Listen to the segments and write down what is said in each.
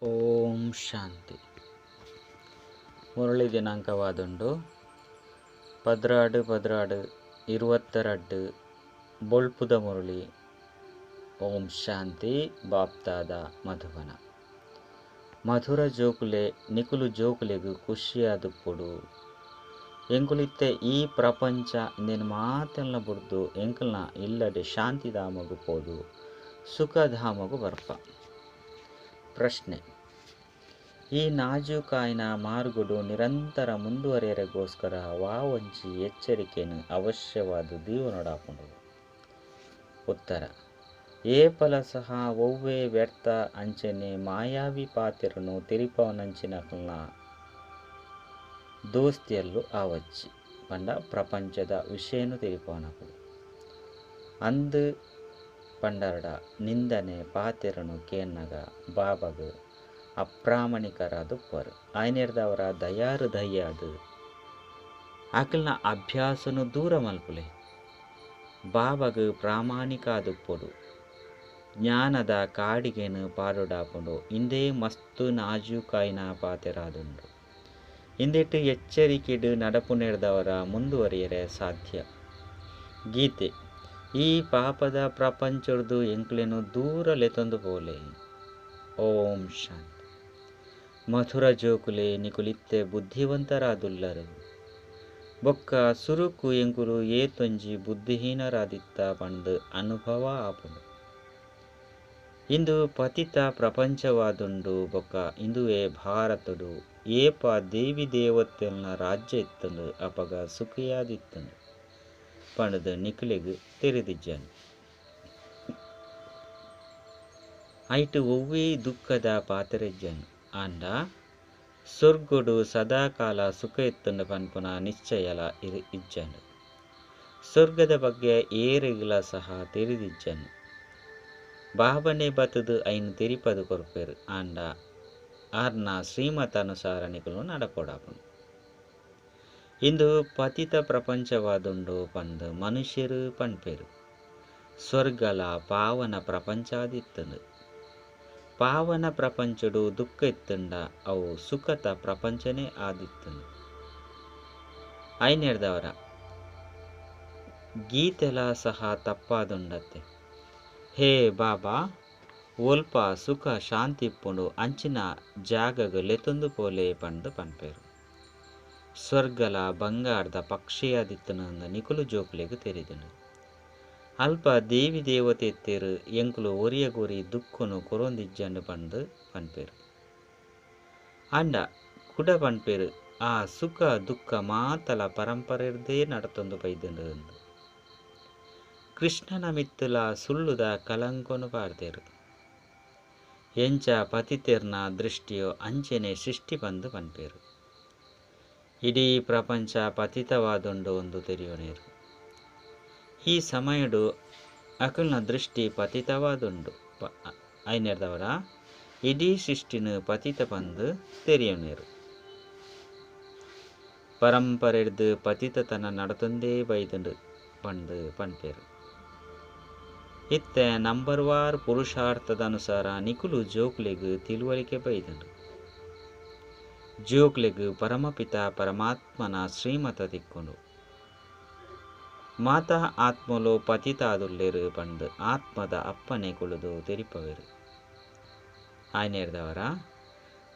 ಓಂ ಶಾಂತಿ. ಮುರಳಿ ದಿನಾಂಕವಾದುಂಡು 12 12 22 ಬೊಳ್ಪುದ ಮುರಳಿ. ಓಂ ಶಾಂತಿ. ಬಾಪ್ತಾದ ಮಧುಬನ. ಮಧುರ ಜೋಕುಲೆ ನಿಕುಲು ಜೋಕುಲೆಗು ಖುಷಿಯಾದುಪ್ಪೊಡು. ಎಂಕುಲಿತ್ತೆ ಈ ಪ್ರಪಂಚ ಇಂದೆನ್ ಮಾತೆಲ್ಲ ಬುಡ್ದು ಎಂಕಲ್ನ ಇಲ್ಲಡೆ ಶಾಂತಿಧಾಮಗು ಪೋದು ಸುಖಧಾಮಗು ಬರ್ಪ. ಪ್ರಶ್ನೆ: ಈ ನಾಜೂಕಾಯಿನ ಮಾರ್ಗಡು ನಿರಂತರ ಮುಂದುವರಿಯರೆಗೋಸ್ಕರ ವಾವಂಜಿ ಎಚ್ಚರಿಕೆಯನ್ನು ಅವಶ್ಯವಾದ ದೀವನೊಡಾಪುಂಡು. ಉತ್ತರ: ಏಪಲ ಸಹ ಒವ್ವೆ ವ್ಯರ್ಥ ಅಂಚನೆ ಮಾಯಾವಿ ಪಾತೆರನು ತೆರಿಪವನಂಚಿನಕಲ್ನ ದೋಸ್ತಿಯಲ್ಲು ಆವಚ್ಚಿ ಪಂಡ ಪ್ರಪಂಚದ ವಿಷಯನು ತೆರಿಪವನಕುಲು ಅಂದು ಪಂಡರಡ ನಿಂದನೆ ಪಾತೆರನು ಕೇನ್ನಗ ಬಾಬಾಗ ಅಪ್ರಾಮಾಣಿಕರಾದುಪ್ಪರು. ಆಯ್ನೆರ್ದವರ ದಯಾರು ದಯ್ಯಾದು ಅಕಲ್ನ ಅಭ್ಯಾಸನು ದೂರ ಮಲ್ಪುಲೆ. ಬಾಬಾಗ ಪ್ರಾಮಾಣಿಕ ಆದುಪ್ಪೊಡು. ಜ್ಞಾನದ ಕಾಡಿಗೆನು ಪಾಡುಡಾಪುಂಡು. ಇಂದೇ ಮಸ್ತು ನಾಜೂಕಾಯಿನ ಪಾತೆರಾದುಂಡು. ಇಂದೆಟ್ಟು ಎಚ್ಚರಿಕೆಡು ನಡಪುನೆರ್ದವರ ಮುಂದುವರಿಯರೆ ಸಾಧ್ಯ. ಗೀತೆ: ಈ ಪಾಪದ ಪ್ರಪಂಚರ್ದು ಎಂಕ್ಲೆನು ದೂರ ಲೆತೊಂದು ಪೋಲೆ. ಓಂ ಶಾಂತಿ. ಮಧುರ ಜೋಕುಲೆ ನಿಕುಲಿತ್ತೆ ಬುದ್ಧಿವಂತರಾದುಲ್ಲರು. ಬೊಕ್ಕ ಸುರುಕು ಎಂಕುಲು ಏತೊಂಜಿ ಬುದ್ಧಿಹೀನರಾದಿತ್ತ ಪಂದ್ ಅನುಭವ ಆಪುಂಡು. ಇಂದು ಪತಿತ ಪ್ರಪಂಚವಾದುಂಡು. ಬೊಕ್ಕ ಇಂದುವೆ ಭಾರತಡು ಏಪ ದೇವಿ ದೇವತೆಲ್ನ ರಾಜ್ಯ ಇತ್ತಂಡು ಅಪಗ ಸುಖಿಯಾದಿತ್ತಂಡು ಪಂಡ್ದ್ ನಿಕುಲೆಗ್ ತೆರಿದಿಜ್ಜಾಂಡ್. ಐಟ್ ಒವ್ವೇ ದುಃಖದ ಪಾತೆರ ಇಜ್ಜಾಂಡ್. ಆಂಡ ಸೊರ್ಗೊಡು ಸದಾಕಾಲ ಸುಖ ಇತ್ತುಂಡು ಪನ್ಪುನ ನಿಶ್ಚಯಲ ಇಜ್ಜಾಂಡ್. ಸೊರ್ಗದ ಬಗ್ಗೆ ಏರೆಗ್ಲ ಸಹ ತೆರಿದಿಜ್ಜಾಂಡ್. ಬಾಬನೆ ಬತ್ತುದು ಐನ್ ತೆರಿಪದು ಕೊರ್ಪೆರ್. ಆಂಡ ಆರ್ನ ಶ್ರೀಮತಾನುಸಾರ ನಿಕುಲು ನಡಪೊಡಾಪುಂಡು. ಇಂದು ಪತಿತ ಪ್ರಪಂಚವಾದುಂಡು ಪಂದ್ ಮನುಷ್ಯರು ಪನ್ಪೆರ್. ಸ್ವರ್ಗಲ ಪಾವನ ಪ್ರಪಂಚಾದಿತ್ತುಂಡು. ಪಾವನ ಪ್ರಪಂಚಡು ದುಃಖ ಇತ್ತುಂಡ ಅವು ಸುಖತ ಪ್ರಪಂಚನೇ ಆದಿತ್ತುಂಡು. ಐನೆರ್ದವರ ಗೀತೆಲ ಸಹ ತಪ್ಪಾದುಂಡತ್ತೆ. ಹೇ ಬಾಬಾ, ಒಲ್ಪ ಸುಖ ಶಾಂತಿ ಇಪ್ಪುಂಡು ಅಂಚಿನ ಜಾಗಗ್ ಲೆತೊಂದು ಪೋಲೆ ಪಂದ್ ಪನ್ಪೆರ್. ಸ್ವರ್ಗಲ ಬಂಗಾರ್ದ ಪಕ್ಷಿಯಾದಿತ್ತುಂಡು ನಿಕುಲು ಜೋಕುಲೆಗ್ ತೆರಿದುಂಡು. ಅಲ್ಪ ದೇವಿ ದೇವತೆ ಇತ್ತೆರ್ ಎಂಕುಲು ಒರಿಯಗೊರಿ ದುಃಖನು ಕೊರೊಂದಿಜ್ಜಂಡ್ ಪಂದ್ ಪನ್ಪೆರ್. ಆಂಡ ಕುಡ ಪನ್ಪೆರ್ ಆ ಸುಖ ದುಃಖ ಮಾತಲ ಪರಂಪರೆರ್ದೇ ನಡತೊಂದು ಬೈದುಂಡು. ಕೃಷ್ಣನ ಮಿತ್ತುಲ ಸುಳ್ಳುದ ಕಲಂಕೊನು ಪಾಡ್ದೆರ್. ಎಂಚ ಪತಿತೆರ್ನ ದೃಷ್ಟಿಯೋ ಅಂಚನೆ ಸೃಷ್ಟಿ ಪಂದ್ ಪನ್ಪೆರ್. ಇಡೀ ಪ್ರಪಂಚ ಪತಿತವಾದುಂಡು ಉಂದು ತೆರಿಯೊನೆರ್. ಈ ಸಮಯಡು ಅಕಲ್ನ ದೃಷ್ಟಿ ಪತಿತವಾದುಂಡು. ಐನೆರ್ದವರ ಇಡೀ ಸೃಷ್ಟಿನ ಪತಿತ ಪಂದ್ ತೆರಿಯೊನೆರ್. ಪರಂಪರೆರ್ದ್ ಪತಿತತನ ನಡತೊಂದೇ ಬೈದುಂಡು ಪಂದ್ ಪನ್ಪೆರ್. ಇತ್ತೆ ನಂಬರ್ವಾರ್ ಪುರುಷಾರ್ಥದ ಅನುಸಾರ ನಿಕುಲು ಜೋಕುಲೆಗ್ ತಿಳುವಳಿಕೆ ಬೈದುಂಡು. ಜೋಕುಲೆಗ್ ಪರಮಪಿತ ಪರಮಾತ್ಮನ ಶ್ರೀಮತ ತಿಕ್ಕುಂಡು. ಮಾತಾ ಆತ್ಮಲು ಪತಿತಾದುಲ್ಲೆರ್ ಪಂದ್ ಆತ್ಮದ ಅಪ್ಪನೆ ಕುಳುದು ತೆರಿಪವೆರ್. ಆಯ್ನೆರ್ದವರ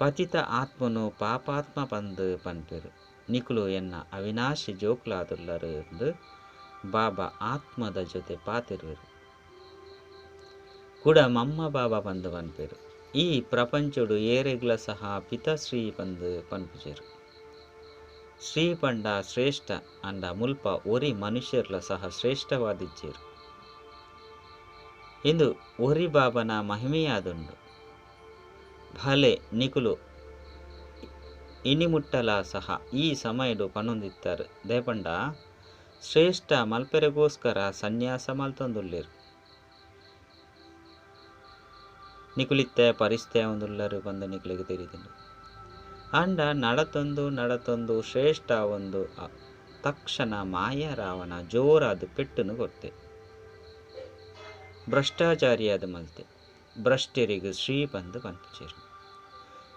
ಪತಿತ ಆತ್ಮನು ಪಾಪಾತ್ಮ ಪಂದ್ ಪನ್ಪೆರ್. ನಿಕುಲು ಎನ್ನ ಅವಿನಾಶಿ ಜೋಕುಲಾದುಲ್ಲರು ಎಂದು ಬಾಬಾ ಆತ್ಮದ ಜೊತೆ ಪಾತೆರುವೆರ್. ಕುಡ ಮಮ್ಮ ಬಾಬಾ ಪಂದ್ ಪನ್ಪೆರ್. ಈ ಪ್ರಪಂಚಡು ಏರೆಗ್ಲ ಸಹ ಪಿತಾಶ್ರೀ ಪಂದ್ ಪನ್ಪುಜೆರ್. ಶ್ರೀ ಪಂಡ ಶ್ರೇಷ್ಠ ಅಂಡ ಮುಲ್ಪ ಒರಿ ಮನುಷ್ಯರ್ಲ ಸಹ ಶ್ರೇಷ್ಠವಾದಿಜ್ಜೆರ್. ಇಂದು ಒರಿ ಬಾಬನ ಮಹಿಮೆಯಾದುಂಡು. ಭಲೆ ನಿಕುಲು ಇನಿಮುಟ್ಟಲ ಸಹ ಈ ಸಮಯಡು ಪನೊಂದಿತ್ತಾರೆ. ದೇಪಂಡ ಶ್ರೇಷ್ಠ ಮಲ್ಪೆರೆಗೋಸ್ಕರ ಸನ್ಯಾಸ ಮಲ್ತೊಂದುಲ್ಲೆರ್. ನಿಕುಲಿತ್ತೆ ಪರಿಸ್ಥೆ ಒಂದುಲ್ಲರು ಪಂದ್ ನಿಕುಲೆಗ್ ತೆರಿದುಂಡು. ಆಂಡ ನಡತೊಂದು ನಡತೊಂದು ಶ್ರೇಷ್ಠ ಒಂದು ತಕ್ಷಣ ಮಾಯಾ ರಾವಣ ಜೋರಾದ ಪೆಟ್ಟುನು ಕೊರ್ತೆ. ಭ್ರಷ್ಟಾಚಾರಿಯಾದ ಮಲ್ತೆ. ಭ್ರಷ್ಟರಿಗೆ ಶ್ರೀ ಪಂದ್ ಪನ್ಪುಜೆರ್.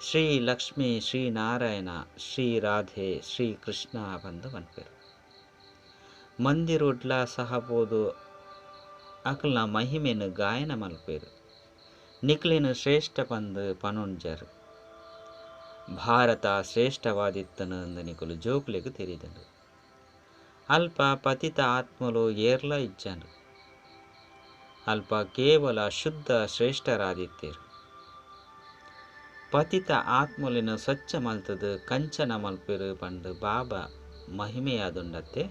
ಶ್ರೀ ಲಕ್ಷ್ಮೀ ಶ್ರೀ ನಾರಾಯಣ ಶ್ರೀ ರಾಧೆ ಶ್ರೀ ಕೃಷ್ಣ ಪಂದ್ ಪನ್ಪೆರ್. ಮಂದಿರೊಡ್ಲ ಸಹ ಪೋದು ಅಕಲ್ನ ಮಹಿಮೆನ್ ಗಾಯನ ಮಲ್ಪುವೆರ್. ನಿಕ್ಲೆನ್ ಶ್ರೇಷ್ಠ ಪಂದ್ ಪನೊಂಜರ್. ಭಾರತ ಶ್ರೇಷ್ಠವಾದಿತ್ತುಂಡು ನಿಕುಲು ಜೋಕುಲೆಗ್ ತೆರಿದುಂಡು. ಅಲ್ಪ ಪತಿತ ಆತ್ಮಲು ಏರ್ಲಾ ಇಜ್ಜಾಂಡ್. ಅಲ್ಪ ಕೇವಲ ಶುದ್ಧ ಶ್ರೇಷ್ಠರಾದಿತ್ತೆರ್. ಪತಿತ ಆತ್ಮಲೆನ್ ಸ್ವಚ್ಛ ಮಲ್ತುದು ಕಂಚನ ಮಲ್ಪುವೆರ್ ಪಂದ್ ಬಾಬಾ ಮಹಿಮೆಯಾದುಂಡತ್ತೆ.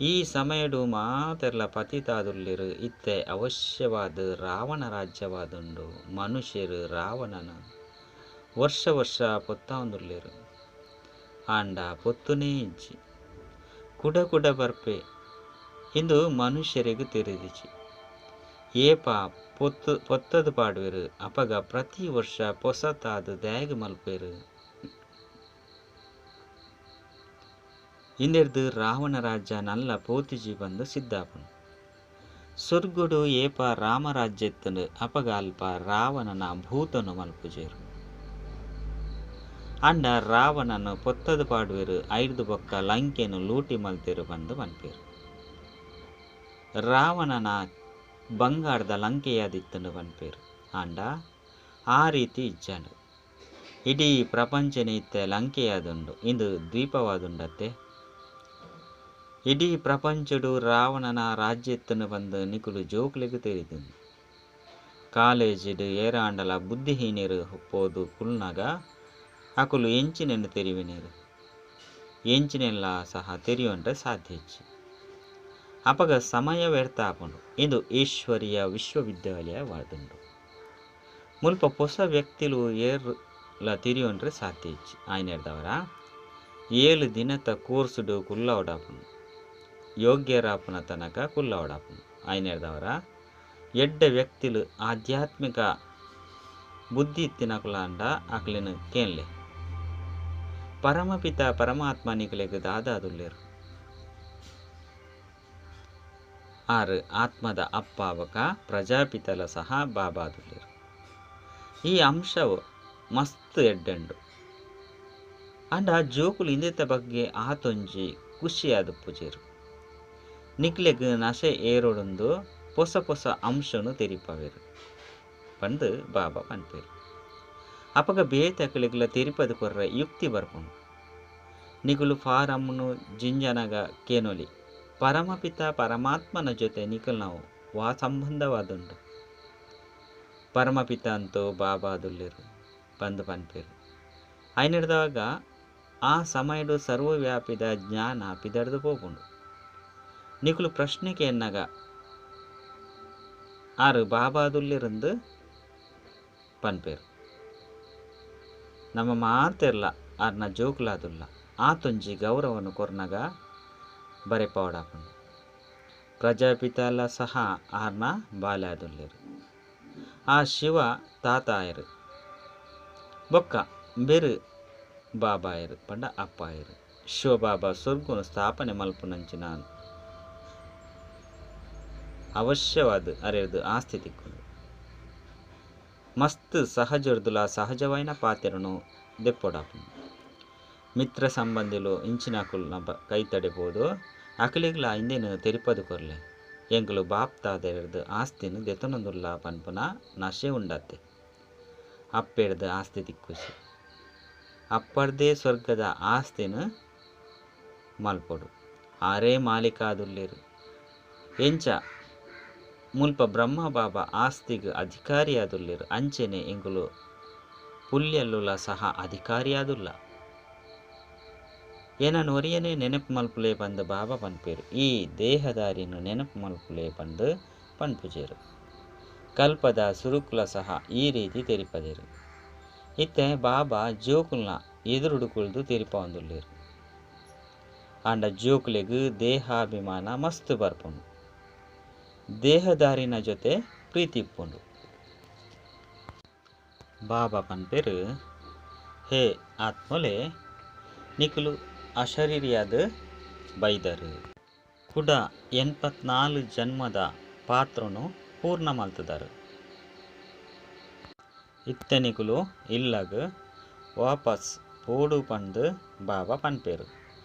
ಈ ಸಮಯಡು ಮಾತೆರ್ಲ ಪತಿತಾದುಲ್ಲೆರ್ ಇತ್ತೆ ಅವಶ್ಯವಾದ್ ರಾವಣ ರಾಜ್ಯವಾದುಂಡು. ಮನುಷ್ಯೆರ್ ರಾವಣನ ವರ್ಷ ವರ್ಷ ಪೊತ್ತಾವೊಂದುಲ್ಲೆರ್. ಆಂಡ ಪೊತ್ತುನೇ ಇಜ್ಜಿ. ಕುಡ ಕುಡ ಬರ್ಪೆ ಇಂದು ಮನುಷ್ಯೆರೆಗ್ ತೆರಿದಿಜಿ. ಏಪ ಪೊತ್ತದು ಪಾಡುವೆರ್ ಅಪಗ ಪ್ರತಿ ವರ್ಷ ಪೊಸತಾದ್ ದಾಯೆಗ್ ಮಲ್ಪುವೆರ್. ಇಂದೆರ್ದ್ ರಾವಣ ರಾಜ್ಯ ನಲ್ಲ ಪೋತಿಜಿ ಪಂದ್ ಸಿದ್ಧಾಪುಂಡು. ಸೊರ್ಗುಡು ಏಪ ರಾಮರಾಜ್ಯ ಇತ್ತುಂಡು ಅಪಗ ಅಲ್ಪ ರಾವಣನ ಭೂತನು ಮಲ್ಪುಜೆರ್. ಆಂಡ ರಾವಣನ್ ಪೊತ್ತದು ಪಾಡುವೆರ್ ಐರ್ದ್ ಬೊಕ್ಕ ಲಂಕೆನ್ ಲೂಟಿ ಮಲ್ತೆರ್ ಪಂದ್ ಪನ್ಪೆರ್. ರಾವಣನ ಬಂಗಾರ್ದ ಲಂಕೆಯಾದಿತ್ತುಂಡು ಪನ್ಪೆರ್. ಆಂಡ ಆ ರೀತಿ ಇಜ್ಜಾಂಡ್. ಇಡೀ ಪ್ರಪಂಚನೇ ಇತ್ತೆ ಲಂಕೆಯಾದುಂಡು ಇಂದು ದ್ವೀಪವಾದುಂಡತ್ತೆ. ಇಡೀ ಪ್ರಪಂಚಡು ರಾವಣನ ರಾಜ್ಯ ಇತ್ತುಂಡು ಪಂದ್ ನಿಕುಲು ಜೋಕುಲೆಗ್ ತೆರಿದುಂಡು. ಕಾಲೇಜಿಡ್ ಏರಾಂಡಲ ಬುದ್ಧಿಹೀನೆರ್ ಪೋದು ಕುಲ್ನಗ ಅಕುಲು ಎಂಚಿನೆನ್ ತೆರಿವಿನೆರ್. ಎಂಚಿನೆಲ್ಲ ಸಹ ತೆರಿಯೊಂಡ್ರೆ ಸಾಧ್ಯ ಇಜ್ಜಿ. ಅಪಗ ಸಮಯ ವ್ಯರ್ಥ ಆಪುಂಡು. ಇಂದು ಈಶ್ವರೀಯ ವಿಶ್ವವಿದ್ಯಾಲಯವಾದುಂಡು. ಮುಲ್ಪ ಪೊಸ ವ್ಯಕ್ತಿಲು ಏರ್ಲ ತೆರಿಯೊಂಡ್ರೆ ಸಾಧ್ಯ ಇಜ್ಜಿ. ಆಯ್ನೆರ್ದವರ 7 ದಿನತ ಕೋರ್ಸುಡು ಕುಲ್ಲವಡಾಪುಂಡು. ಯೋಗ್ಯರಾಪುನ ತನಕ ಕುಲ್ಲವಡಾಪುಂಡು. ಆಯ್ನೆರ್ದವರ ಎಡ್ಡೆ ವ್ಯಕ್ತಿಲು ಆಧ್ಯಾತ್ಮಿಕ ಬುದ್ಧಿ ಇತ್ತಿನಕುಲಾಂಡ ಅಕ್ಲೆನ್ ಕೇನ್ಲೆ. ಪರಮಪಿತ ಪರಮಾತ್ಮ ನಿಕಲೆಗ್ ದಾದಾದುಲ್ಲೆರ್. ಆರು ಆತ್ಮದ ಅಪ್ಪ ಬೊಕ ಪ್ರಜಾಪಿತಲ ಸಹ ಬಾಬಾದುಲ್ಲೆರ್. ಈ ಅಂಶವು ಮಸ್ತ್ ಎಡ್ಡೆಂಡು. ಆಂಡ ಜೋಕುಲು ಇಂದೆತ ಬಗ್ಗೆ ಆತೊಂಜಿ ಖುಷಿಯಾದುಪ್ಪುಜೆರ್. ನಿಕ್ಲೆಗ್ ನಶೆ ಏರೊಡುಂದು ಪೊಸ ಪೊಸ ಅಂಶನು ತೆರಿಪವೆರ್ ಪಂದ್ ಬಾಬಾ ಪನ್ಪೆರ್. ಅಪಗ ಬೇತೆ ಅಕಲೆಗ್ಲ ತೆರಿಪದು ಕೊರ್ರೆ ಯುಕ್ತಿ ಬರ್ಪುಂಡು. ನಿಕುಲು ಫಾರಮ್ನು ಜಿಂಜನಗ ಕೇನೊಲಿ. ಪರಮಪಿತ ಪರಮಾತ್ಮನ ಜೊತೆ ನಿಕಲ್ನವು ವಾ ಸಂಬಂಧವಾದುಂಡು. ಪರಮಪಿತ ಅಂತೂ ಬಾಬಾದುಲ್ಲೆರ್ ಪಂದ್ ಪನ್ಪೆರ್. ಐನೆರ್ದವಾಗ ಆ ಸಮಯಡು ಸರ್ವವ್ಯಾಪಿದ ಜ್ಞಾನ ಪಿದಡ್ದು ಪೋಪುಂಡು. ನಿಕುಲು ಪ್ರಶ್ನೆ ಕೇನ್ನಗ ಆರು ಬಾಬಾದುಲ್ಲೆರಂದು ಪನ್ಪೆರ್. ನಮ್ಮ ಮಾತೆರ್ಲ ಆರ್ನ ಜೋಕುಲಾದುಲ್ಲ. ಆತೊಂಜಿ ಗೌರವನು ಕೊರ್ನಗ ಬರೆಪವಡಾಪುಂಡು. ಪ್ರಜಾಪಿತಲ ಸಹ ಆರ್ನ ಬಾಲ್ಯಾದುಲ್ಲೆರ್. ಆ ಶಿವ ತಾತಾಯರು ಬೊಕ್ಕ ಬೆರು ಬಾಬಾಯರು ಪಂಡ ಅಪ್ಪಾಯರು. ಶಿವಬಾಬಾ ಸ್ವರ್ಗನು ಸ್ಥಾಪನೆ ಮಲ್ಪುನಂಚಿನ ಅವಶ್ಯವಾದ ಅರೆರ್ದು ಆಸ್ತಿ ತಿಕ್ಕುಂಡು. ಮಸ್ತ್ ಸಹಜರ್ದುಲ ಸಹಜವಾಯಿನ ಪಾತ್ರನು ದೆಪ್ಪೊಡಾಪುಂಡು. ಮಿತ್ರ ಸಂಬಂಧಿಲು ಇಂಚಿನಕುಲು ಕೈ ತಡೆಪೋದು ಅಕಲೆಗ್ಲ ಇಂದೆನ್ ತೆರಿಪದು ಕೊರ್ಲೆ. ಎಂಕುಲು ಬಾಪ್ತಾದೆರ್ದು ಆಸ್ತಿನ ದೆತೊನೊಂದುಲ್ಲ ಪನ್ಪುನ ನಶೆ ಉಂಡತ್ತೆ. ಅಪ್ಪೆರ್ದು ಆಸ್ತಿ ತಿಕ್ಕುಜಿ. ಅಪ್ಪರ್ದೇ ಸ್ವರ್ಗದ ಆಸ್ತಿನ ಮಲ್ಪೊಡು. ಆರೇ ಮಾಲೀಕಾದುಲ್ಲೆರ್. ಎಂಚ ಮುಲ್ಪ ಬ್ರಹ್ಮ ಬಾಬಾ ಆಸ್ತಿಗ್ ಅಧಿಕಾರಿಯಾದುಲ್ಲೆರ್ ಅಂಚೆನೆ ಎಂಕುಲು ಪುಲ್ಯಲ್ಲುಲ ಸಹ ಅಧಿಕಾರಿಯಾದುಲ್ಲ. ಏನನ್ ಒರಿಯನೆ ನೆನಪು ಮಲ್ಪುಲೆ ಪಂದ್ ಬಾಬಾ ಪನ್ಪೆರ್. ಈ ದೇಹದಾರಿನು ನೆನಪು ಮಲ್ಪುಲೆ ಪಂದ್ ಪನ್ಪುಜೆರ್. ಕಲ್ಪದ ಸುರುಕುಲ ಸಹ ಈ ರೀತಿ ತೆರಿಪದೆರ್. ಇತ್ತೆ ಬಾಬಾ ಜೋಕುಲ್ನ ಎದುರುಡು ಕುಲ್ದು ತೆರಿಪವೊಂದುಲ್ಲೆರ್. ಆಂಡ ಜೋಕುಲೆಗ್ ದೇಹಾಭಿಮಾನ ಮಸ್ತ್ ಬರ್ಪುಂಡು. ದೇಹದಾರಿನ ಜೊತೆ ಪ್ರೀತಿ ಇಪ್ಪುಂಡು. ಬಾಬಾ ಪನ್ಪೆರ್, ಹೇ ಆತ್ಮಲೆ ನಿಕುಲು ಅಶರೀರಿಯಾದ ಬೈದರು. ಕುಡ 84 ಜನ್ಮದ ಪಾತ್ರನು ಪೂರ್ಣ ಮಲ್ತುದರು. ಇತ್ತೆ ನಿಕುಲು ಇಲ್ಲಗ್ ವಾಪಸ್ ಪೋಡು ಪಂದ್ ಬಾಬಾ ಪನ್ಪೆರ್.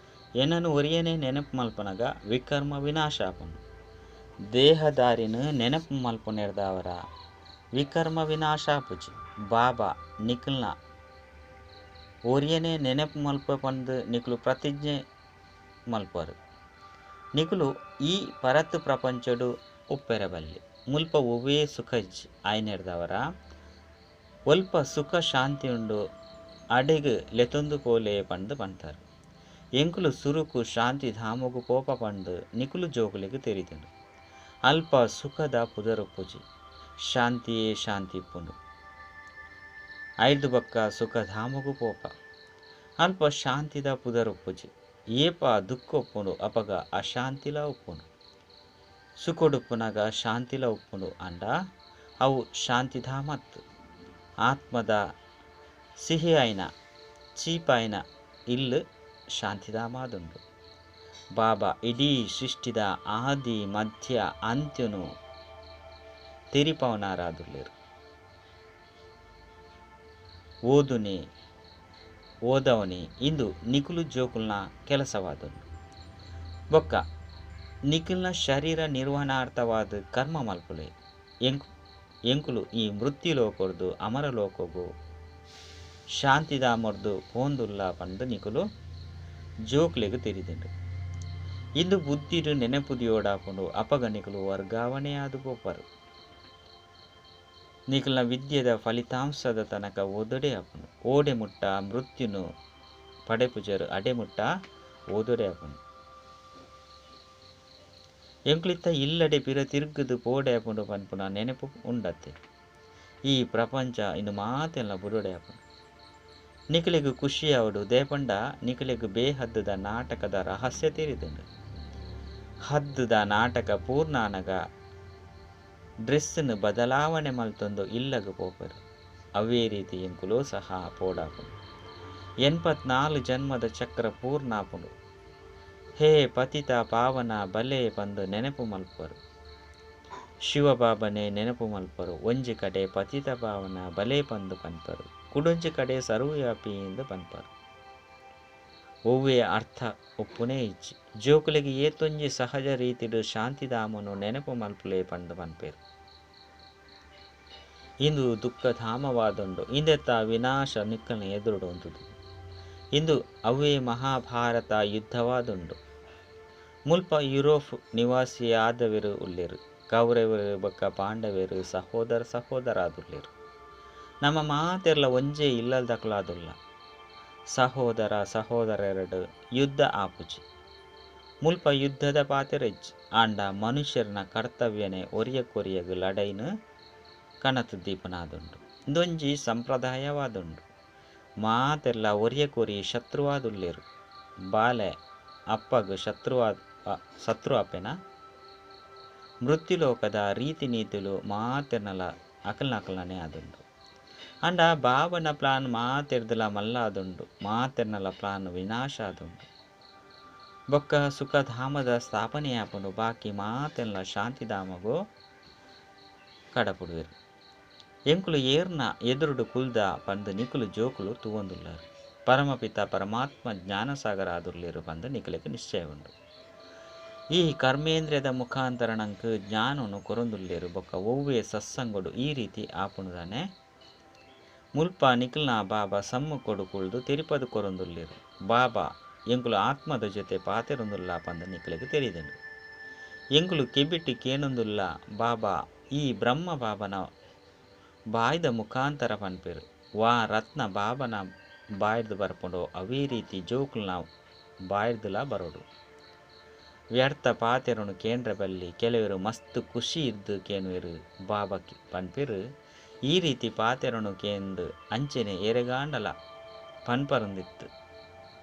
ಎನನ್ ಒರಿಯನೇ ನೆನಪು ಮಲ್ಪುನಗ ವಿಕರ್ಮ ವಿನಾಶ ಆಪುಂಡು. ದೇಹದಾರಿನ್ ನೆನಪು ಮಲ್ಪುನೆರ್ದಾವರ ವಿಕರ್ಮ ವಿನಾಶ ಆಪುಜಿ. ಬಾಬಾ ನಿಕಲ್ನ ಒರಿಯನೇ ನೆನಪು ಮಲ್ಪುವೆ ಪಂದ್ ನಿಕುಲು ಪ್ರತಿಜ್ಞೆ ಮಲ್ಪುವರ್. ನಿಕುಲು ಈ ಪರತ್ ಪ್ರಪಂಚೊಡು ಉಪ್ಪೆರೆ ಬಲ್ಲಿ. ಮುಲ್ಪ ಒವ್ವೇ ಸುಖ ಇಜ್ಜಿ ಆಯಿನೆರ್ದಾವರ ಒಲ್ಪ ಸುಖ ಶಾಂತಿ ಉಂಡು ಅಡೆಗ್ ಲೆತೊಂದು ಪೋಲೆ ಪಂದ್ ಪಂತರ್. ಎಂಕುಲು ಸುರುಕು ಶಾಂತಿಧಾಮೊಗು ಪೋಪ ಪಂದ್ ನಿಕುಲು ಜೋಕುಲೆಗ್ ತೆರಿದ್ಂಡ್. ಅಲ್ಪ ಸುಖದ ಪುದರ್ ಉಪ್ಪುಜಿ. ಶಾಂತಿಯೇ ಶಾಂತಿ ಉಪ್ಪುಂಡು. ಐಡ್ದ್ ಬೊಕ್ಕ ಸುಖಧಾಮೊಗು ಪೋಪ. ಅಲ್ಪ ಶಾಂತಿದ ಪುದರ್ ಉಪ್ಪುಜಿ. ಏಪ ದುಃಖ ಉಪ್ಪುಂಡು ಅಪಗ ಅಶಾಂತಿಲ ಉಪ್ಪುಂಡು. ಸುಖೊಡುಪ್ಪುನಗ ಶಾಂತಿಲ ಉಪ್ಪುಂಡು ಆಂಡ ಅವು ಶಾಂತಿಧಾಮತ್. ಆತ್ಮದ ಸಿಹಿಯಾಯಿನ ಚೀಪಾಯಿನ ಇಲ್ಲ್ ಶಾಂತಿಧಾಮಾದುಂಡು. ಬಾಬಾ ಇಡೀ ಸೃಷ್ಟಿದ ಆದಿ ಮಧ್ಯ ಅಂತ್ಯನು ತೆರಿಪಾವನಾರಾದುಲ್ಲೆರ್. ಓದುನೆ ಓದವನೆ ಇಂದು ನಿಕುಲು ಜೋಕುಲ್ನ ಕೆಲಸವಾದುಂಡು. ಬೊಕ್ಕ ನಿಕುಲ್ನ ಶರೀರ ನಿರ್ವಹಣಾರ್ಥವಾದ ಕರ್ಮ ಮಲ್ಪುಲೆ. ಎಂಕುಲು ಈ ಮೃತ್ಯು ಲೋಕೊರ್ದು ಅಮರ ಲೋಕೊಗು ಶಾಂತಿಧಾಮೊರ್ದು ಪೋಂದುಲ್ಲ ಪಂದ್ ನಿಕುಲು ಜೋಕ್ಲೆಗ್ ತೆರಿದ್ಂಡ್. ಇಂದು ಬುದ್ಧಿಡ್ ನೆನಪು ದಿಯೋಡಾಪುಂಡು. ಅಪಗ ನಿಕುಲು ವರ್ಗಾವಣೆ ಆದ್ ಪೋಪರ್. ನಿಕಲ್ನ ವಿದ್ಯೆದ ಫಲಿತಾಂಶದ ತನಕ ಓದೊಡೆ ಆಪುಂಡು. ಓಡೆ ಮುಟ್ಟ ಮೃತ್ಯುನು ಪಡೆಪುಜರ್ ಅಡೆ ಮುಟ್ಟ ಓದೊಡೆ ಆಪುಂಡು. ಎಂಕುಲಿತ್ತ ಇಲ್ಲಡೆ ಪಿರ ತಿರ್ಗುದು ಪೋಡೆ ಆಪುಂಡು ಪನ್ಪುನ ನೆನಪು ಉಂಡತ್ತೆ. ಈ ಪ್ರಪಂಚ ಇಂದು ಮಾತೆಲ್ಲ ಬುಡೊಡೆ ಆಪುಂಡು. ನಿಕುಲೆಗ್ ಖುಷಿ ಆವೊಡು ದೇಪಂಡ ನಿಕುಲೆಗ್ ಬೇಹದ್ದುದ ನಾಟಕದ ರಹಸ್ಯ ತೆರಿದ್ಂಡ್. ಹದ್ದುದ ನಾಟಕ ಪೂರ್ಣ ಆನಗ ಡ್ರೆಸ್ನ್ ಬದಲಾವಣೆ ಮಲ್ತೊಂದು ಇಲ್ಲಗ್ ಪೋಪೆರ್. ಅವೇ ರೀತಿ ಎಂಕುಲು ಸಹ ಪೋಡಾಪುಂಡು. 84 ಜನ್ಮದ ಚಕ್ರ ಪೂರ್ಣ ಆಪುಂಡು. ಹೇ ಪತಿತ ಪಾವನ ಬಲೆ ಪಂದ್ ನೆನಪು ಮಲ್ಪುವರು. ಶಿವಬಾಬನೇ ನೆನಪು ಮಲ್ಪರು. ಒಂಜಿ ಕಡೆ ಪತಿತ ಪಾವನ ಬಲೆ ಪಂದ್ ಪನ್ಪರು. ಕುಡೊಂಜಿ ಕಡೆ ಸರ್ವವ್ಯಾಪಿ ಎಂದು ಪನ್ಪರು. ಒವ್ವೇ ಅರ್ಥ ಉಪ್ಪುನೇ ಇಜ್ಜಿ. ಜೋಕುಲೆಗ್ ಏತೊಂಜಿ ಸಹಜ ರೀತಿಡ್ ಶಾಂತಿಧಾಮನು ನೆನಪು ಮಲ್ಪುಲೆ ಪಂದ್ ಪನ್ಪೆರ್. ಇಂದು ದುಃಖಧಾಮವಾದುಂಡು. ಇಂದೆತ ವಿನಾಶ ನಿಕ್ಕಲ್ನ ಎದುರುಡು ಉಂತುದು. ಇಂದು ಅವ್ವೇ ಮಹಾಭಾರತ ಯುದ್ಧವಾದುಂಡು. ಮುಲ್ಪ ಯುರೋಪ್ ನಿವಾಸಿಯಾದವೆರು ಉಲ್ಲೆರ್. ಕೌರವೆರು ಬೊಕ್ಕ ಪಾಂಡವೆರು ಸಹೋದರ ಸಹೋದರಾದುಲ್ಲೆರ್. ನಮ್ಮ ಮಾತೆರ್ಲ ಒಂಜೇ ಇಲ್ಲಲ್ದಕುಲಾದುಲ್ಲ. ಸಹೋದರ ಸಹೋದರರೆಡ್ ಯುದ್ಧ ಆಪುಜಿ. ಮುಲ್ಪ ಯುದ್ಧದ ಪಾತೆರ ಇಜ್ಜಿ. ಆಂಡ ಮನುಷ್ಯರ್ನ ಕರ್ತವ್ಯನೆ ಒರಿಯಕ್ಕೊರಿಯಗ್ ಲಡೈನ್ ಕಣತ್ ದೀಪನಾದುಂಡು. ಇಂದೊಂಜಿ ಸಂಪ್ರದಾಯವಾದುಂಡು. ಮಾತೆರ್ಲ ಒರಿಯಕ್ಕೊರಿ ಶತ್ರುವಾದುಲ್ಲೆರ್. ಬಾಲೆ ಅಪ್ಪಗ್ ಶತ್ರು ಆಪೆನ. ಮೃತ್ಯುಲೋಕದ ರೀತಿ ನೀತಿಲು ಮಾತೆರ್ನಲ ಅಕಲ್ನಕಲ್ನನೇ ಆದುಂಡು. ಆಂಡ ಬಾಬನ ಪ್ಲಾನ್ ಮಾತೆರ್ದಲ ಮಲ್ಲಾದುಂಡು. ಮಾತೆರ್ನಲ ಪ್ಲಾನ್ ವಿನಾಶ ಆದುಂಡು. ಬೊಕ್ಕ ಸುಖಧಾಮದ ಸ್ಥಾಪನೆ ಆಪುಂಡು. ಬಾಕಿ ಮಾತೆರ್ನ ಶಾಂತಿಧಾಮಗು ಕಡಪುಡುವೆರ್. ಎಂಕುಲು ಏರ್ನ ಎದುರುಡು ಕುಲ್ದ ಪಂದ್ ನಿಕುಲು ಜೋಕುಲು ತೂವೊಂದುಲ್ಲರ್. ಪರಮಪಿತ ಪರಮಾತ್ಮ ಜ್ಞಾನಸಾಗರ ಆದುಲ್ಲೆರ್ ಪಂದ್ ನಿಕುಲೆಗ್ ನಿಶ್ಚಯ ಉಂಡು. ಈ ಕರ್ಮೇಂದ್ರಿಯದ ಮುಖಾಂತರ ನಂಕ್ ಜ್ಞಾನನು ಕೊರೊಂದುಲ್ಲೆರ್. ಬೊಕ್ಕ ಒವ್ವೇ ಸತ್ಸಂಗೊಡು ಈ ರೀತಿ ಆಪುಂಡುದಾನೆ. ಮುಲ್ಪ ನಿಕಲ್ನ ಬಾಬಾ ಸಮ್ಮುಖೊಡು ಕುಲ್ದು ತೆರಿಪದು ಕೊರೊಂದುಲ್ಲೆರ್. ಬಾಬಾ ಎಂಕುಲು ಆತ್ಮದ ಜೊತೆ ಪಾತೆರೊಂದುಲ್ಲ ಪಂದ್ ನಿಕುಲೆಗ್ ತೆರಿದ್ಂಡ್. ಎಂಕುಲು ಕೆಬಿಟ್ ಕೇನೊಂದುಲ್ಲ ಬಾಬಾ ಈ ಬ್ರಹ್ಮ ಬಾಬನ ಬಾಯ್ದ ಮುಖಾಂತರ ಪನ್ಪೆರ್. ವಾ ರತ್ನ ಬಾಬನ ಬಾಯ್ರ್ದ್ ಬರ್ಪುಂಡೋ ಅವೇ ರೀತಿ ಜೋಕುಲ್ನ ಬಾಯ್ರ್ದಲ ಬರೊಡು. ವ್ಯರ್ಥ ಪಾತೆರೊನು ಕೇಂದ್ರ ಬಲ್ಲಿ. ಕೆಲವೆರು ಮಸ್ತ್ ಖುಷಿ ಇದ್ದು ಕೇನುವೆರು. ಬಾಬಾ ಪನ್ಪೆರ್ ಈ ರೀತಿ ಪಾತೆರೊನು ಕೇಂದ್ ಅಂಚನೆ ಎರೆಗಾಂಡಲ ಪನ್ಪರುಂದಿತ್ತು.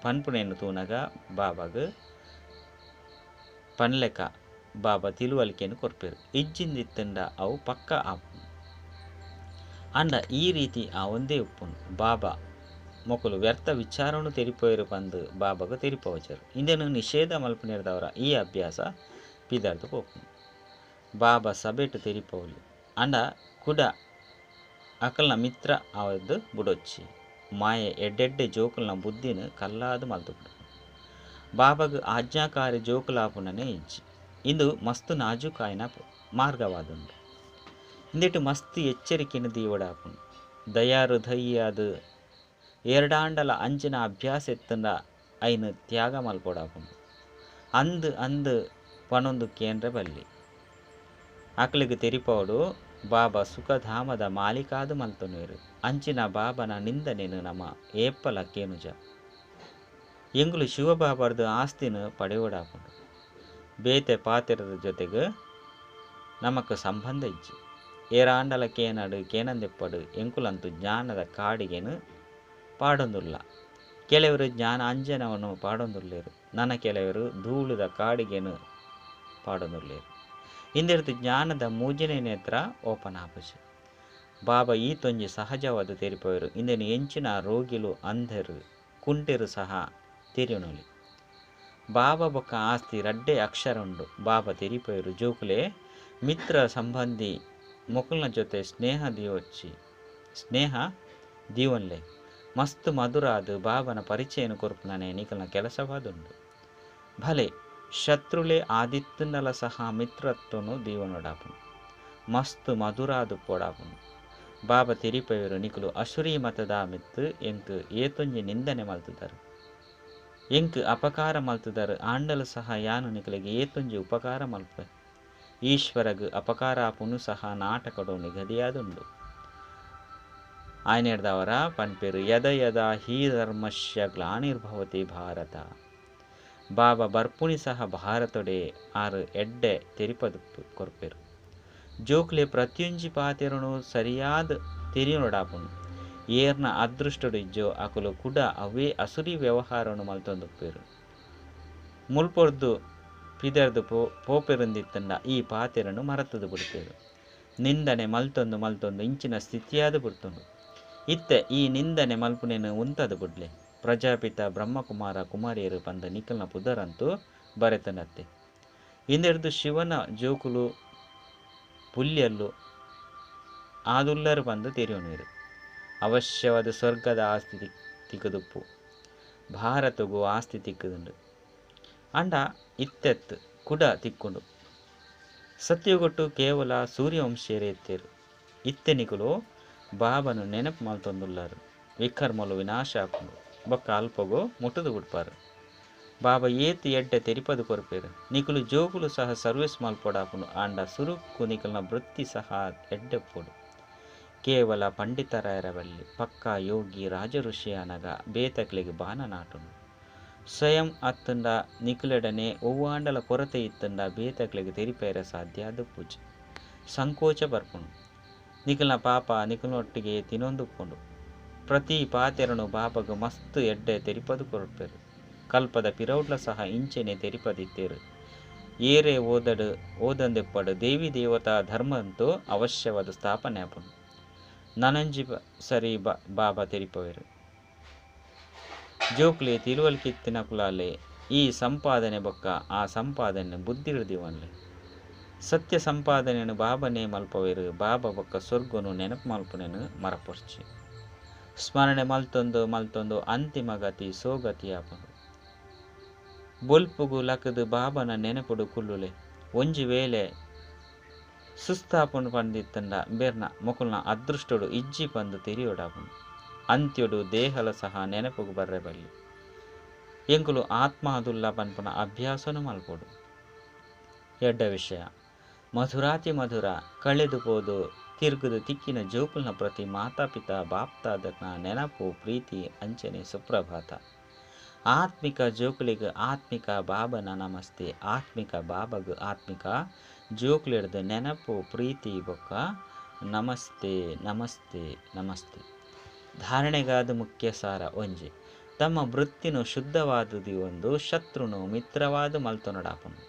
ಪನ್ಪುನೆನ್ ತೂನಗ ಬಾಬಾಗ್ ಪನ್ಲೆಕ ಬಾಬಾ ತಿಳುವಳಿಕೆನ್ ಕೊರ್ಪೆರ್. ಇಜ್ಜಿಂದಿತ್ತುಂಡ ಅವು ಪಕ್ಕ ಆಪುಂಡು. ಆಂಡ ಈ ರೀತಿ ಆವೊಂದೇ ಉಪ್ಪುಂಡು. ಬಾಬಾ ಮೊಕುಲು ವ್ಯರ್ಥ ವಿಚಾರವನ್ನು ತೆರಿಪೋಯೆರು ಪಂದ್ ಬಾಬಾಗ್ ತೆರಿಪೋಜೆರ್. ಇಂದೆನ್ ನಿಷೇಧ ಮಲ್ಪುನೆರ್ದವರ ಈ ಅಭ್ಯಾಸ ಪಿದರ್ದು ಪೋಪುಂಡು. ಬಾಬಾ ಸಭೆಟ್ ತೆರಿಪೋಲಿ. ಆಂಡ ಕುಡ ಅಕಲ್ನ ಮಿತ್ರ ಆವದ್ದು ಬುಡೊಚ್ಚಿ ಮಾಯೆ ಎಡ್ಡೆಡ್ಡೆ ಜೋಕುಲ್ನ ಬುದ್ಧಿನ ಕಲ್ಲಾದ ಮಲ್ತುಬಿಡು ಬಾಬಾಗ ಆಜ್ಞಾಕಾರಿ ಜೋಕುಲಾಪುನನೇ ಇಜ್ಜಿ ಇಂದು ಮಸ್ತು ನಾಜೂಕಾಯಿನ ಮಾರ್ಗವಾದುಂಡು ಇಂದಿಟ್ಟು ಮಸ್ತ್ ಎಚ್ಚರಿಕೆಯನ್ನು ದೀವಡಾಪುನು ದಯಾರು ಧೈಯಾದ ಎರಡಾಂಡಲ ಅಂಚಿನ ಅಭ್ಯಾಸ ಎತ್ತಂಡ ಐನು ತ್ಯಾಗ ಮಲ್ಪೊಡಾಪುನು ಅಂದು ಅಂದು ಪನೊಂದು ಕೇಂದ್ರ ಬಲ್ಲಿ ಅಕ್ಲಿಗೆ ತೆರಿಪೋಡು ಬಾಬಾ ಸುಖಧಾಮದ ಮಾಲೀಕಾದು ಮಲ್ತೊನುವೆರು ಅಂಚಿನ ಬಾಬನ ನಿಂದನೆನು ನಮ್ಮ ಏಪ್ಪಲ ಕೇನುಜ ಎಂಗುಲು ಶಿವಬಾಬಾರ್ದು ಆಸ್ತಿನ ಪಡೆಯೋಡಾಪುಂಡು ಬೇತೆ ಪಾತಿರದ ಜೊತೆಗೆ ನಮಕ್ ಸಂಬಂಧ ಇಜ್ಜಿ ಏರಾಂಡಲ ಕೇನಡು ಕೇನಂದೆಪ್ಪಡು ಎಂಕುಲಂತು ಜ್ಞಾನದ ಕಾಡಿಗೆನು ಪಾಡೊಂದುಲ್ಲ ಕೆಲವರು ಜ್ಞಾನ ಅಂಜನವನ್ನು ಪಾಡೊಂದುಲ್ಲೇರು ನನ್ನ ಕೆಲವರು ಧೂಳುದ ಕಾಡಿಗೆನು ಪಾಡೊಂದುಲ್ಲೇರು ಇಂದಿರ್ದು ಜ್ಞಾನದ ಮೂಜನೇ ನೇತ್ರ ಓಪನ್ ಆಪುಜಿ ಬಾಬಾ ಈ ತೊಂಜಿ ಸಹಜವಾದ ತೆರಿಪೋಯರು ಇಂದಿನ ಎಂಚಿನ ರೋಗಿಲು ಅಂಧರು ಕುಂಟೆರು ಸಹ ತೆರಿಯೊನೊಲಿ ಬಾಬಾ ಬೊಕ್ಕ ಆಸ್ತಿ ರಡ್ಡೆ ಅಕ್ಷರ ಉಂಡು ಬಾಬಾ ತೆರಿಪೋಯರು ಜೋಕುಲೆ ಮಿತ್ರ ಸಂಬಂಧಿ ಮೊಕಲ್ನ ಜೊತೆ ಸ್ನೇಹ ದೀವೊಚ್ಚಿ ಸ್ನೇಹ ದೀವನ್ಲೆ ಮಸ್ತ್ ಮಧುರಾದ ಬಾಬನ ಪರಿಚಯನ ಕೊರ್ಪುನನೆ ನಿಕಲ್ನ ಕೆಲಸವಾದುಂಡು ಭಲೆ ಶತ್ರುಲೆ ಆದಿತ್ತನಲ ಸಹ ಮಿತ್ರತ್ವನು ದೀವನೊಡಾಪುನು ಮಸ್ತ್ ಮಧುರಾದು ಪೋಡಾಪುನು ಬಾಬಾ ತೆರಿಪೆಯರು ನಿಕುಲು ಅಸುರಿ ಮತದ ಮಿತ್ತು ಎಂಕ್ ಏತೊಂಜಿ ನಿಂದನೆ ಮಲ್ತುದರು ಎಂಕ್ ಅಪಕಾರ ಮಲ್ತುದರು ಆಂಡಲ ಸಹ ಯಾನು ನಿಕಲಿಗೆ ಏತೊಂಜಿ ಉಪಕಾರ ಮಲ್ಪೆ ಈಶ್ವರಗ್ ಅಪಕಾರ ಆಪುನು ಸಹ ನಾಟಕಡು ನಿಗದಿಯಾದುಂಡು ಆಯ್ನೆಡ್ದವರ ಪನ್ಪೆರು ಯದ ಯದ ಹೀ ಧರ್ಮಸ್ಯ ಗ್ಲಾನಿರ್ಭವತಿ ಭಾರತ ಬಾಬಾ ಬರ್ಪುಣಿ ಸಹ ಭಾರತೊಡೆ ಆರು ಎಡ್ಡೆ ತೆರಿಪದು ಕೊರ್ಪೆರು ಜೋಕ್ಲೆ ಪ್ರತಿಯೊಂಜಿ ಪಾತೆರನು ಸರಿಯಾದ ತೆರಿಯೊಡಾಪುನು ಏರ್ನ ಅದೃಷ್ಟಡು ಇಜ್ಜೋ ಅಕುಲು ಕುಡ ಅವೇ ಅಸುರಿ ವ್ಯವಹಾರನು ಮಲ್ತೊಂದುಪ್ಪೆರು ಮುಲ್ಪೊರ್ದು ಪಿದರ್ದು ಪೋಪೆರುಂದಿತ್ತಂಡ ಈ ಪಾತೆರನು ಮರತದು ಬಿಡ್ತೇರು ನಿಂದನೆ ಮಲ್ತೊಂದು ಮಲ್ತೊಂದು ಇಂಚಿನ ಸ್ಥಿತಿಯಾದ ಬಿಡ್ತೊಂಡು ಇತ್ತೆ ಈ ನಿಂದನೆ ಮಲ್ಪುನೇನು ಉಂತದು ಬಿಡ್ಲೆ ಪ್ರಜಾಪಿತ ಬ್ರಹ್ಮಕುಮಾರ ಕುಮಾರಿಯರು ಪಂದ ನಿಕಲ್ನ ಪುದರಂತೂ ಬರೆತನತ್ತೆ ಇಂದೆಡ್ದು ಶಿವನ ಜೋಕುಲು ಪುಲ್ಯಲ್ಲು ಆದುಲ್ಲರು ಬಂದು ತೆರೆಯೋನೀರು ಅವಶ್ಯವಾದ ಸ್ವರ್ಗದ ಆಸ್ತಿ ತಿಕ್ಕದುಪ್ಪು ಭಾರತಗೂ ಆಸ್ತಿ ತಿಕ್ಕದುಂಡು ಅಂಡ ಇತ್ತೆತ್ತು ಕುಡ ತಿಕ್ಕೊಂಡು ಸತ್ಯಗೊಟ್ಟು ಕೇವಲ ಸೂರ್ಯವಂಶೀಯರೇ ಎತ್ತೇರು ಇತ್ತೆನಿಕುಲು ಬಾಬನು ನೆನಪು ಮಲ್ತೊಂದುಲ್ಲಾರು ವಿಕರ್ಮಲು ವಿನಾಶ ಆಪುಂಡು ಬೊಕ್ಕ ಅಲ್ಪಗು ಮುಟ್ಟುದು ಬಿಡ್ಪಾರು ಬಾಬಾ ಏತು ಎಡ್ಡೆ ತೆರಿಪದು ಕೊರ್ಪೇರು ನಿಕುಲು ಜೋಕುಲು ಸಹ ಸರ್ವಿಸ್ ಮಲ್ಪೊಡಾಪುಂಡು ಆಂಡ ಸುರುಕ್ಕು ನಿಕಲ್ನ ವೃತ್ತಿ ಸಹ ಎಡ್ಡೆಪ್ಪೊಡು ಕೇವಲ ಪಂಡಿತರಾಯರವಲ್ಲಿ ಪಕ್ಕಾ ಯೋಗಿ ರಾಜಋಷಿ ಅನಗ ಬೇತಕ್ಲಿಗೆ ಬಾನ ನಾಟುಂಡು ಸ್ವಯಂ ಅತ್ತಂಡ ನಿಕುಲೆಡನೆ ಒವ್ವಾಂಡಲ ಕೊರತೆ ಇತ್ತಂಡ ಬೇತಕ್ಲಿಗೆ ತೆರಿಪೇರ ಸಾಧ್ಯ ಅದು ಪೂಜೆ ಸಂಕೋಚ ಬರ್ಪುಂಡು ನಿಕಲ್ನ ಪಾಪ ನಿಕಲ್ನೊಟ್ಟಿಗೆ ತಿನೊಂದುಪ್ಪುಂಡು ಪ್ರತಿ ಪಾತೆರನು ಬಾಬಗ ಮಸ್ತ್ ಎಡ್ಡೆ ತೆರಿಪದು ಕೊರ್ಪೇರು ಕಲ್ಪದ ಪಿರೌಡ್ಲ ಸಹ ಇಂಚೆನೆ ತೆರಿಪದಿತ್ತೇರು ಏರೆ ಓದಡು ಓದಂದೆಪ್ಪಡು ದೇವಿ ದೇವತಾ ಧರ್ಮ ಅಂತೂ ಅವಶ್ಯವಾದ ಸ್ಥಾಪನೆ ಆಪುಂಡು ನನಂಜಿ ಸರಿ ಬಾಬಾ ತೆರಿಪವೇರು ಜೋಕ್ಲೆ ತಿಳುವಳಿಕೆತ್ತಿನ ಕುಲಾಲೆ ಈ ಸಂಪಾದನೆ ಬೊಕ್ಕ ಆ ಸಂಪಾದನೆ ಬುದ್ಧಿ ಹಿಡಿದಿವನ್ಲೆ ಸತ್ಯ ಸಂಪಾದನೆಯನ್ನು ಬಾಬನೇ ಮಲ್ಪವೇರು ಬಾಬಾ ಬೊಕ್ಕ ಸ್ವರ್ಗನು ನೆನಪು ಮಲ್ಪುನೇನು ಮರಪೊರ್ಚಿ ಸ್ಮರಣೆ ಮಲ್ತೊಂದು ಮಲ್ತೊಂದು ಅಂತಿಮ ಗತಿ ಸೋಗತಿ ಆಪುಂಡು ಬೊಲ್ಪುಗು ಲಕದು ಬಾಬನ ನೆನಪುಡು ಕುಲ್ಲುಲೆ ಒಂಜಿ ವೇಳೆ ಸುಸ್ತಾಪುಂಡು ಪಂದಿತ್ತಂಡ ಬೇರ್ನ ಮೊಕುಲ್ನ ಅದೃಷ್ಟಡು ಇಜ್ಜಿ ಪಂದು ತೆರಿಯೊಡಾಪುಂಡು ಅಂತ್ಯೊಡು ದೇಹಲ ಸಹ ನೆನಪುಗು ಬರ್ರೆ ಬಲ್ಲಿ ಎಂಕುಲು ಆತ್ಮಾದುಲ್ಲ ಪನ್ಪುನ ಅಭ್ಯಾಸನು ಮಲ್ಪೊಡು ಎಡ್ಡ ವಿಷಯ ಮಧುರಾತಿ ಮಧುರ ಕಳೆದು ಪೋದು ತಿರುಗುದು ತಿಕ್ಕಿನ ಜೋಕುಲ್ನ ಪ್ರತಿ ಮಾತಾಪಿತ ಬಾಪ್ತಾದನ ನೆನಪು ಪ್ರೀತಿ ಅಂಚನೆ ಸುಪ್ರಭಾತ ಆತ್ಮಿಕ ಜೋಕುಲಿಗೆ ಆತ್ಮಿಕ ಬಾಬನ ನಮಸ್ತೆ ಆತ್ಮಿಕ ಬಾಬಗ್ ಆತ್ಮಿಕ ಜೋಕುಲಿಡ್ದು ನೆನಪು ಪ್ರೀತಿ ಬೊಕ್ಕ ನಮಸ್ತೆ ನಮಸ್ತೆ ನಮಸ್ತೆ. ಧಾರಣೆಗಾದ ಮುಖ್ಯ ಸಾರ ಒಂಜಿ ತಮ್ಮ ವೃತ್ತಿನು ಶುದ್ಧವಾದುದಿ ಒಂದು ಶತ್ರುನು ಮಿತ್ರವಾದ ಮಲ್ತೊನಡಾಪನು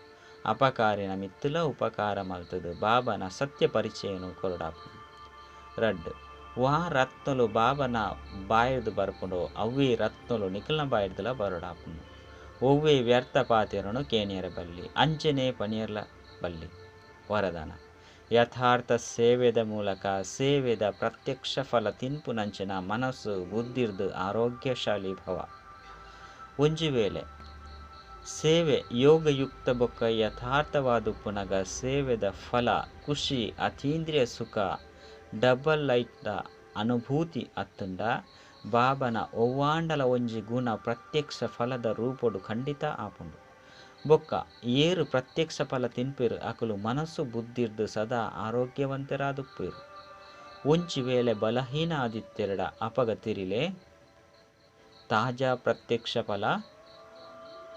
ಅಪಕಾರಿನ ಮಿತ್ತುಲ ಉಪಕಾರ ಮಲ್ತದು ಬಾಬನ ಸತ್ಯ ಪರಿಚಯನು ಕೊರಡಾಪನು. ರಡ್ಡ್ ವಾ ರತ್ನಲು ಬಾಬನ ಬಾಯಿರ್ದು ಬರ್ಪುಂಡು ಅವ್ವೇ ರತ್ನಲು ನಿಖಲ್ನ ಬಾಯಿರ್ದುಲ ಬರಡಾಪುಂಡು ಒವ್ವೇ ವ್ಯರ್ಥ ಪಾತೆರನು ಕೇನಿಯರ ಬಲ್ಲಿ ಅಂಚನೆ ಪನಿಯರ್ಲ ಬಲ್ಲಿ. ವರದಾನ ಯಥಾರ್ಥ ಸೇವೆದ ಮೂಲಕ ಸೇವೆದ ಪ್ರತ್ಯಕ್ಷ ಫಲ ತಿನ್ಪುನಂಚಿನ ಮನಸ್ಸು ಬುದ್ಧಿರ್ದ್ ಆರೋಗ್ಯಶಾಲಿ ಭವ. ಒಂಜಿ ವೇಳೆ ಸೇವೆ ಯೋಗಯುಕ್ತ ಬೊಕ್ಕ ಯಥಾರ್ಥವಾದುಪ್ಪುನಗ ಸೇವೆದ ಫಲ ಖುಷಿ, ಅತೀಂದ್ರಿಯ ಸುಖ, ಡಬಲ್ ಲೈಟ್ ದ ಅನುಭೂತಿ ಅತ್ತುಂಡ ಬಾಬಾನ ಒವ್ವಾಂಡಲ ಒಂಜಿ ಗುಣ ಪ್ರತ್ಯಕ್ಷ ಫಲದ ರೂಪೊಡು ಖಂಡಿತ ಆಪುಂಡು. ಬೊಕ್ಕ ಏರ್ ಪ್ರತ್ಯಕ್ಷ ಫಲ ತಿನ್ಪೆರ್ ಅಕುಲು ಮನಸ್ಸು ಬುದ್ಧಿರ್ದ್ ಸದಾ ಆರೋಗ್ಯವಂತರಾದುಪ್ಪೆರ್. ಒಂಜಿ ವೇಳೆ ಬಲಹೀನ ಆದಿತ್ತೆರಡ ಅಪಗ ತೆರಿಲೆ ತಾಜಾ ಪ್ರತ್ಯಕ್ಷ ಫಲ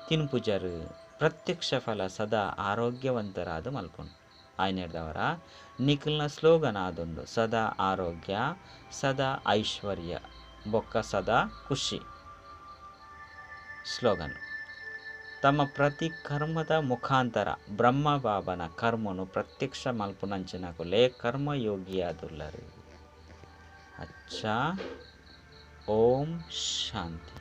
ತಿನ್ಪುಜರ್. ಪ್ರತ್ಯಕ್ಷ ಫಲ ಸದಾ ಆರೋಗ್ಯವಂತರಾದ್ ಮಲ್ಪುಂಡು. ಆಯ್ನೆಡ್ದವರ ನಿಖಿಲ್ನ ಸ್ಲೋಗನ್ ಆದುಂಡು ಸದಾ ಆರೋಗ್ಯ, ಸದಾ ಐಶ್ವರ್ಯ ಬೊಕ್ಕ ಸದಾ ಖುಷಿ ಸ್ಲೋಗನ್. ತಮ್ಮ ಪ್ರತಿ ಕರ್ಮದ ಮುಖಾಂತರ ಬ್ರಹ್ಮ ಬಾಬನ ಕರ್ಮನು ಪ್ರತ್ಯಕ್ಷ ಮಲ್ಪುನಂಚಿನಕುಲೇ ಕರ್ಮಯೋಗಿಯಾದುಲ್ಲರು. ಅಚ್ಚಾ, ಓಂ ಶಾಂತಿ.